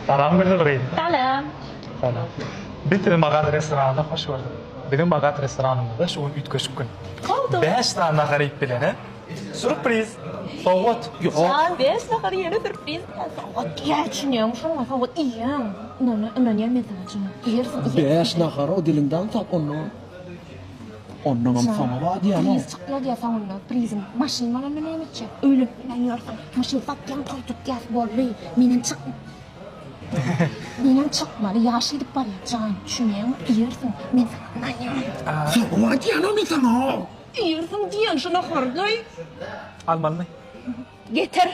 Salam Gülnur gyz. Salam. Salam. Biz sizi Magat restoranynda hoş gördük. Biziň Magat restoranymyzda şu gün üýtgeşik gün. Boldy. 5 sany nahar iýip bilene sürpriz, sowgat. Jan, 5 nahar iýene sürpriz bilen sowgat diýýär düşünýäňmi şoňa sowgat iýýäň. Ynana, ynanýan men saňa jan. Iýersiň, iýersiň. 5 nahar o diliňden tap ondan. Ondanam soňa bar diýýän-ow. Priz çykýar diýýär soňunda. Priziň maşyn bolanda näme etjek? Öýlenip bilmän ýörsüň. Maşyn satýaň, toý tutýas, boldy. Menem çyk. Menem çykmaly, ýaş gidip barýar, jan, düşünýäňmi? Iýersiň, men saňa ynanýan. Soňa bar diýýän-ow men saňa. Iýersiň diýýän şu nahary. Almalymy? Getir.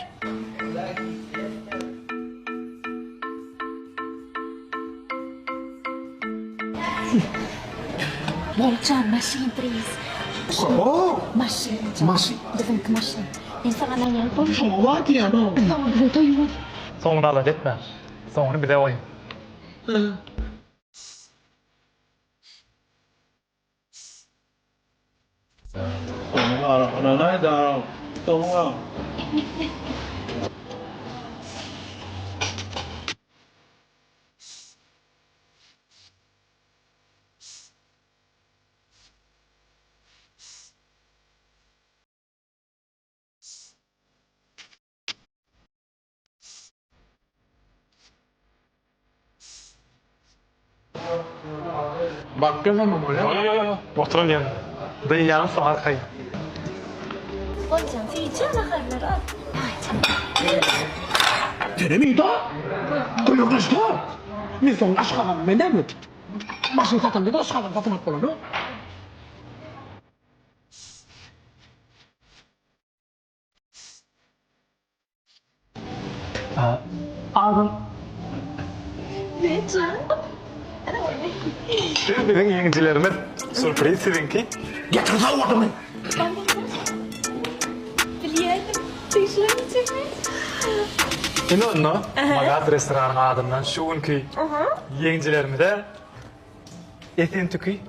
Boljan maşyn priz. Oho! Maşyn. Maşyn. Biziňki maşyn. Men saňa ynanýan. Soňa bar diýýän-ow. Soňa biziň toýumyz. Soňuny alada etme. Soňuny bize goý. Bakýan bolýar. Ýok, ýok, ýok. Oturan ýerinde. Dynýaň soň arkaýyn. Boljan süýji naharlary al. Senem iýda. Kömekleşda. Men soň aşgazan men näme? Maşyn satanda-da aşgazan satyn alyp bolanok. Agam. Siz biziň ýeňijilerimiz. Sürpriz siziňki. Getir sowgadyňy. Bilýärdim. Degişilemeyjegimi. Ine onda Magat restoranyň adyndan şu günki ýeňijilerimize Esentüki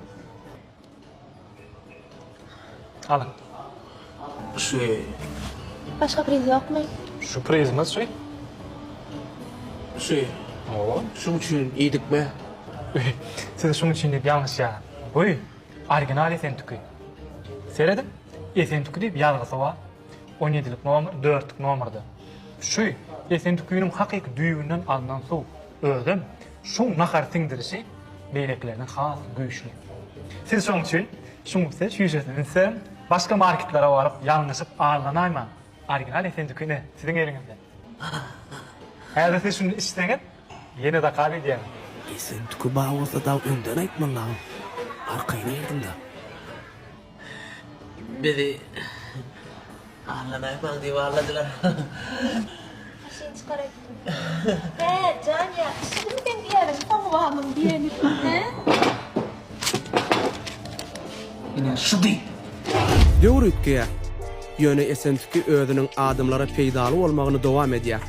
Alyň. Şu. Başga priz ýokmy? Şu prizimiz şu. Şu. Hawa. Şuň üçin iýdikmi? Siz şuň üçin diýip ýalňyşýaňyz. Bu original Esentüki. Serediň, Esentüki diýip ýazgysy bar. On ýedilik nomer, dörtlük nomerde. Şu Esentükiniň hakyky düýbünden alnan suw. Özem şuň nahar siňdirişi beýlekilerden has güýçli. Siz şoň üçin şuň üste çüýşesini ünsem, başga marketlere baryp ýalňyşyp aldanaýmaň. Original Esentüki ine, siziň eliňizde. Häzir siz şuny içseňiz, ýene zakaz edýäňiz. Esentüki bar bolsa dagy öňden aýtmalydagy. Arkaýyn girdim-de. Bizi Allanaýmaň diýip alladylar. Maşyn çykaraýypdym. Hä, jan ýa, şumy sen diýýäniň, soňy barmyň diýeni, hä? Ine şudy. Döwür üýtgeýär. Ýöne Esentüki özüniň adamlara peýdaly bolmagyny dowam edýär.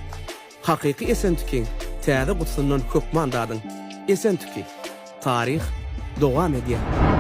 Hakyky Esentükiň täze gutusyndan hökman dadyň. Esentüki. Taryh dowam edýär.